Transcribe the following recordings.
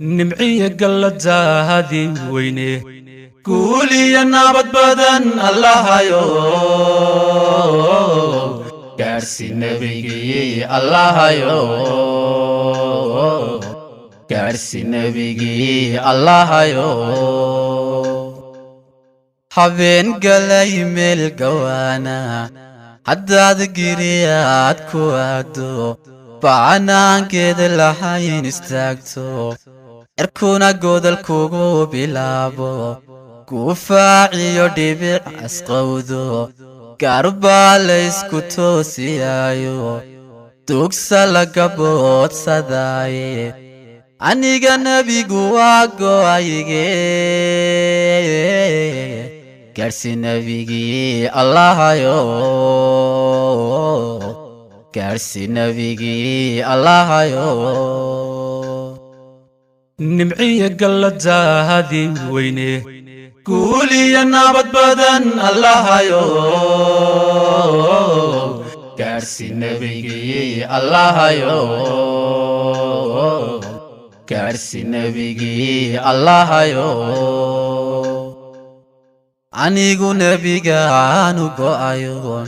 Nimciya galladaadii weyne, guuliya nabad badan Allahayo gaadhsi nebigii, Allahayo gaadhsi nebigii, Allahayo. Habeen galay meel gawaana haddaad giriyaad ku aado, bacanaankeeda lahayn istaagto, cirkuna godol kugu bilaabo, guufaaciyo dhibic asqowdo, gaarbaa laysku toosiyaayo, dugsa laga boodsadaaye, aniga nebigu waa go'ayge, gaadhsi nebigii, Allahayo gaadhsi nebigii, Allahayo. Nimciya galladaadii weyne, guuliya nabad badan Allahayo gaadhsi nebigii, Allahayo gaadhsi nebigii, Allahayo. Anigu nebigaanu go'ayo,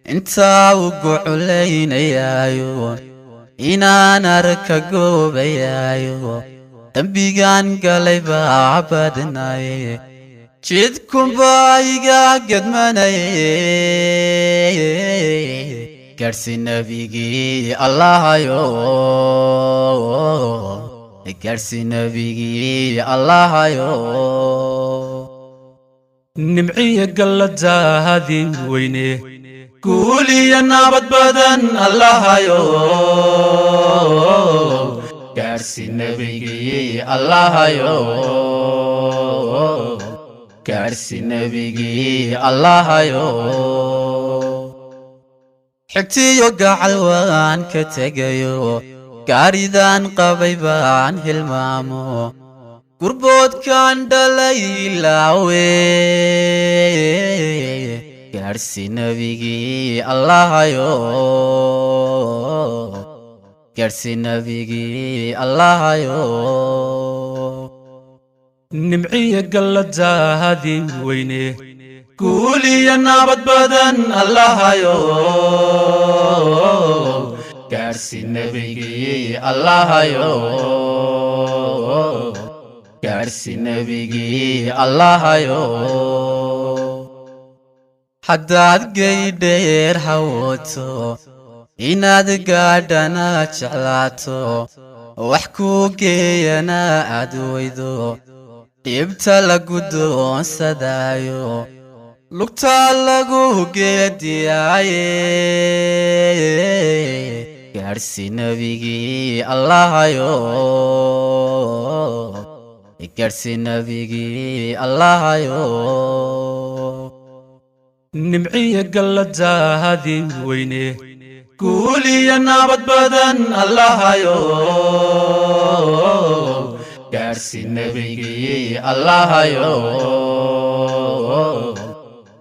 intaa u guculaynayaayo, inaan arka goobayaayo, dembigaan galay baa badnaye, jidkunbaa iga gedmanaye, gaadhsi nebigii, Allahayo gaadhsi nebigii, Allahayo. Nimciya galladaadii weyne, guuliya nabad badan Allahayo gaadhsi nebigii, Allahayo gaadhsi nebigii, Allahayo. Xigtiyo gacal waan ka tegayo, gaaridan qabay baan hilmaamo, gurboodkan dhalay laawe, gaadhsi nebigii, Allahayo gaadhsi nebigii, Allahayo. Nimciya galladaadii weyne, guuliya nabad badan Allahayo gaadhsi nebigii, Allahayo gaadhsi nebigii, Allahayo. Haddaad geydheer hawooto, inaad gaadhana jeclaato, wax kuu geeyana aad weydo, dhibta lagu doonsadaayo, lugtaa lagu geediyaaye, gaadhsi nebigii, Allahayo gaadhsi nebigii, Allahayo. Nimciya galladaadii weyne, guuliya nabad badan Allahayo gaadhsi nebigii, Allahayo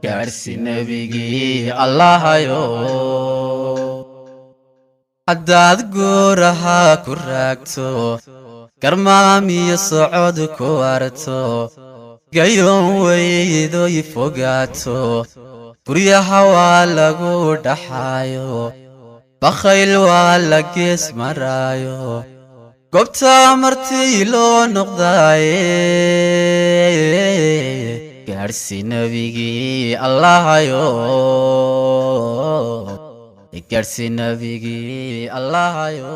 gaadhsi nebigii, Allahayo. Haddaad guuraha ku raagto, garmaamiyo socod ku arto, gayoon weydoy fogaato, guryaha waa lagu dhaxaayo, bakhayl waa la gees maraayo, goobta martii loo noqdaaye, gaadhsi nebigii, Allahayo gaadhsi nebigii, Allahayo.